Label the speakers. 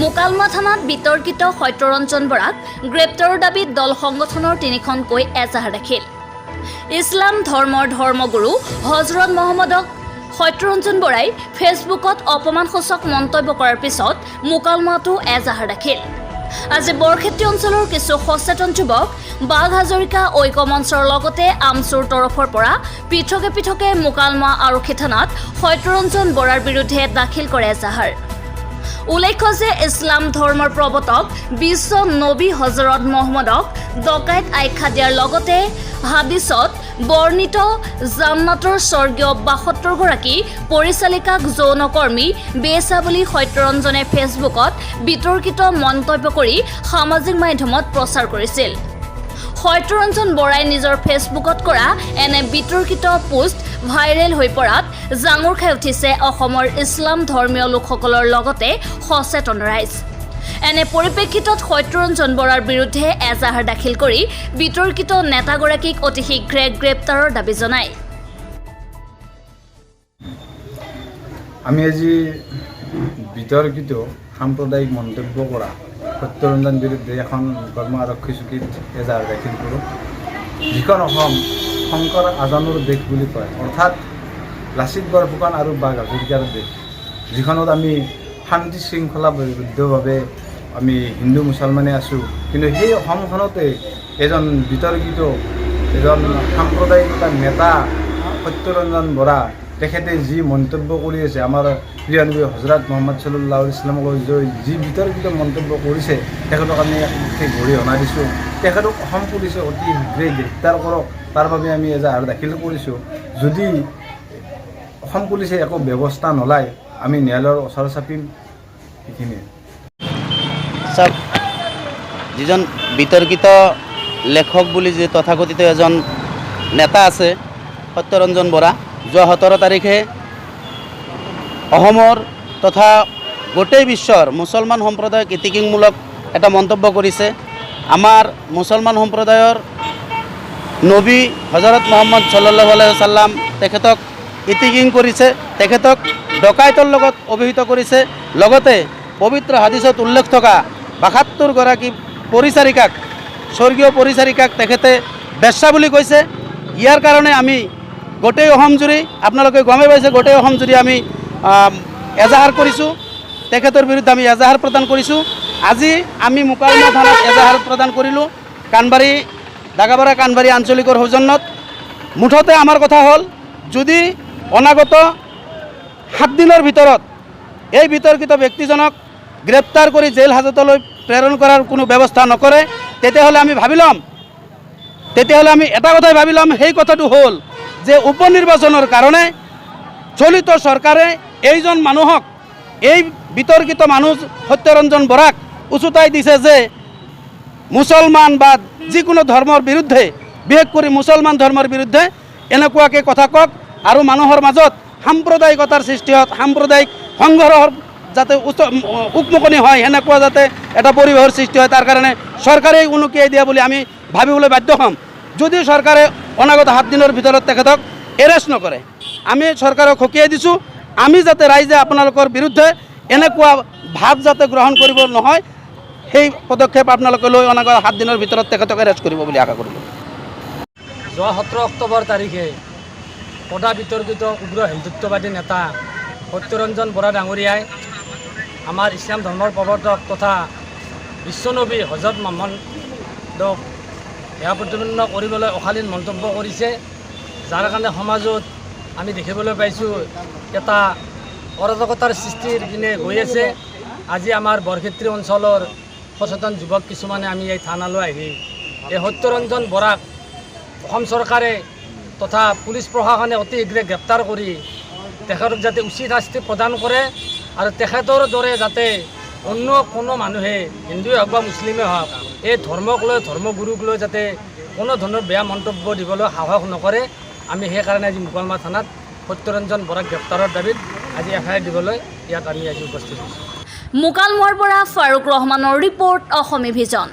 Speaker 1: মুকালমুৱা থানাত বিতৰ্কিত সত্যৰঞ্জন বৰাক গ্ৰেপ্তাৰৰ দাবীত দল সংগঠনৰ তিনিখনকৈ এজাহাৰ দাখিল। ইছলাম ধৰ্মৰ ধৰ্মগুৰু হজৰত মহম্মদক সত্যৰঞ্জন বৰাই ফেচবুকত অপমানসূচক মন্তব্য কৰাৰ পিছত মুকালমুৱাতো এজাহাৰ দাখিল। আজি বৰক্ষেত্ৰী অঞ্চলৰ কিছু সচেতন যুৱক, বাঘ হাজৰিকা ঐক্য মঞ্চৰ লগতে আমচুৰ তৰফৰ পৰা পৃথকে পৃথকে মুকালমুৱা আৰক্ষী থানাত সত্যৰঞ্জন বৰাৰ বিৰুদ্ধে দাখিল কৰে এজাহাৰ। উল্লেখ্য যে ইছলাম ধৰ্মৰ প্ৰৱৰ্তক বিশ্ব নবী হজৰত মহম্মদক ডকাইত আখ্যা দিয়াৰ লগতে হাদিছত বৰ্ণিত জান্নাতৰ স্বৰ্গীয় 72গৰাকী পৰিচাৰিকাক যৌনকৰ্মী, বেশ্যা বুলি সত্যৰঞ্জনে ফেচবুকত বিতৰ্কিত মন্তব্য কৰি সামাজিক মাধ্যমত প্ৰচাৰ কৰিছিল। সত্যৰঞ্জন বৰাই নিজৰ ফেচবুকত কৰা এনে বিতৰ্কিত পোষ্ট ভাইৰেল হৈ পৰাত জাঙুৰ খাই উঠিছে অসমৰ ইছলাম ধৰ্মীয় লোকসকলৰ লগতে সচেতন ৰাইজ। এনে পৰিপ্ৰেক্ষিতত সত্যৰঞ্জন বৰাৰ বিৰুদ্ধে এজাহাৰ দাখিল কৰি বিতৰ্কিত নেতাগৰাকীক অতি শীঘ্ৰে গ্ৰেপ্তাৰৰ দাবী জনায়।
Speaker 2: আমি আজি বিতৰ্কিত সাম্প্ৰদায়িক মন্তব্য কৰা সত্যৰঞ্জন বিৰুদ্ধে এখন মুকালমুৱা আৰক্ষী চকীত এজাহাৰ দাখিল কৰোঁ। যিখন অসম শংকৰ আজানৰ দেশ বুলি কয়, অৰ্থাৎ লাচিত বৰফুকন আৰু বাঘ হাজৰিকাৰ দেশ, যিখনত আমি শান্তি শৃংখলাবদ্ধভাৱে আমি হিন্দু মুছলমানে আছোঁ, কিন্তু সেই অসমখনতে এজন বিতৰ্কিত, এজন সাম্প্ৰদায়িকতাৰ নেতা সত্যৰঞ্জন বৰা, তেখেতে যি মন্তব্য কৰি আছে, আমাৰ প্ৰিয় নবী হজৰত মহম্মদ চাল্লাহ ইছলামক লৈ যি বিতৰ্কিত মন্তব্য কৰিছে, তেখেতক আমি বিশেষ গৰিহণা দিছোঁ। তেখেতক অসম পুলিচে অতি শীঘ্ৰেই গ্ৰেপ্তাৰ কৰক, তাৰ বাবে আমি এজাহাৰ দাখিল কৰিছোঁ। যদি অসম পুলিচে একো ব্যৱস্থা নলয়, আমি ন্যায়ালয়ৰ ওচৰ চাপিম। সেইখিনিয়ে।
Speaker 3: চাওক, যিজন বিতৰ্কিত লেখক বুলি যি তথাকথিত এজন নেতা আছে সত্যৰঞ্জন বৰা, যোৱা 17 তাৰিখে অসমৰ তথা গোটেই বিশ্বৰ মুছলমান সম্প্ৰদায়ক ইতিকিংমূলক এটা মন্তব্য কৰিছে। আমাৰ মুছলমান সম্প্ৰদায়ৰ নবী হজৰত মহম্মদ চাল্লাল্লাহু আলাইহি চাল্লাম, তেখেতক ইতিকিং কৰিছে, তেখেতক ডকাইতৰ লগত অভিহিত কৰিছে। লগতে পবিত্ৰ হাদিছত উল্লেখ থকা 72গৰাকী পৰিচাৰিকাক, স্বৰ্গীয় পৰিচাৰিকাক তেখেতে বেশ্যা বুলি কৈছে। ইয়াৰ কাৰণে আমি গোটেই অসম জুৰি, আপোনালোকে গমেই পাইছে, গোটেই অসম জুৰি আমি এজাহাৰ কৰিছোঁ। তেখেতৰ বিৰুদ্ধে আমি এজাহাৰ প্ৰদান কৰিছোঁ। আজি আমি মুকালমুৱা থানাত এজাহাৰ প্ৰদান কৰিলোঁ কাণবাৰী, দাগাপাৰা কাণবাৰী আঞ্চলিকৰ সৌজন্যত। মুঠতে আমাৰ কথা হ'ল, যদি অনাগত 7 দিনৰ ভিতৰত এই বিতৰ্কিত ব্যক্তিজনক গ্ৰেপ্তাৰ কৰি জেল হাজতলৈ প্ৰেৰণ কৰাৰ কোনো ব্যৱস্থা নকৰে, তেতিয়াহ'লে আমি ভাবি ল'ম, তেতিয়াহ'লে আমি এটা কথাই ভাবি ল'ম। সেই কথাটো হ'ল যে উপ নিৰ্বাচনৰ কাৰণে চলিত চৰকাৰে এইজন মানুহক, এই বিতৰ্কিত মানুহ সত্যৰঞ্জন বৰাক উচুতাই দিছে যে মুছলমান বা যিকোনো ধৰ্মৰ বিৰুদ্ধে, বিশেষ কৰি মুছলমান ধৰ্মৰ বিৰুদ্ধে এনেকুৱাকৈ কথা কওক আৰু মানুহৰ মাজত সাম্প্ৰদায়িকতাৰ সৃষ্টি হওক, সাম্প্ৰদায়িক সংঘৰ্ষৰ যাতে উচ্চ উকমুকনি হয়, সেনেকুৱা যাতে এটা পৰিৱেশৰ সৃষ্টি হয়, তাৰ কাৰণে চৰকাৰেই উনুকিয়াই দিয়া বুলি আমি ভাবিবলৈ বাধ্য হ'ম। যদি চৰকাৰে অনাগত 7 দিনৰ ভিতৰত তেখেতক এৰেষ্ট নকৰে, আমি চৰকাৰক সকীয়াই দিছোঁ, আমি যাতে ৰাইজে আপোনালোকৰ বিৰুদ্ধে এনেকুৱা ভাৱ যাতে গ্ৰহণ কৰিব নহয়, সেই পদক্ষেপ আপোনালোকে লৈ অনাগত 7 দিনৰ ভিতৰত তেখেতক এৰেষ্ট কৰিব বুলি আশা কৰিলোঁ।
Speaker 4: যোৱা 17 অক্টোবৰ তাৰিখে সদা বিতৰ্কিত উগ্ৰ হিন্দুত্ববাদী নেতা সত্যৰঞ্জন বৰা ডাঙৰীয়াই আমাৰ ইছলাম ধৰ্মৰ প্ৰৱৰ্তক তথা বিশ্বনবী হজৰত মহম্মদক হেয় প্ৰতিপন্ন কৰিবলৈ অশালীন মন্তব্য কৰিছে, যাৰ কাৰণে সমাজত আমি দেখিবলৈ পাইছোঁ এটা অৰাজকতাৰ সৃষ্টিৰ পিনে গৈ আছে। আজি আমাৰ বৰক্ষেত্ৰী অঞ্চলৰ সচেতন যুৱক কিছুমানে আমি এই থানালৈ আহি এই সত্যৰঞ্জন বৰাক অসম চৰকাৰে তথা পুলিচ প্ৰশাসনে অতি শীঘ্ৰে গ্ৰেপ্তাৰ কৰি তেখেতক যাতে উচিত শাস্তি প্ৰদান কৰে আৰু তেখেতৰ দৰে যাতে অন্য কোনো মানুহে, হিন্দুৱে হওক বা মুছলিমেই হওক, এই ধৰ্মক লৈ, ধৰ্মগুৰুক লৈ যাতে কোনো ধৰণৰ বেয়া মন্তব্য দিবলৈ সাহস নকৰে, আমি সেইকাৰণে আজি মুকালমুৱা থানাত সত্যৰঞ্জন বৰাক গ্ৰেপ্তাৰৰ দাবীত আজি এফ I R দিবলৈ ইয়াত আমি আজি উপস্থিত হৈছোঁ।
Speaker 1: মুকালমুৱাৰ পৰা ফাৰুক ৰহমানৰ ৰিপৰ্ট, অসমী ভিজন।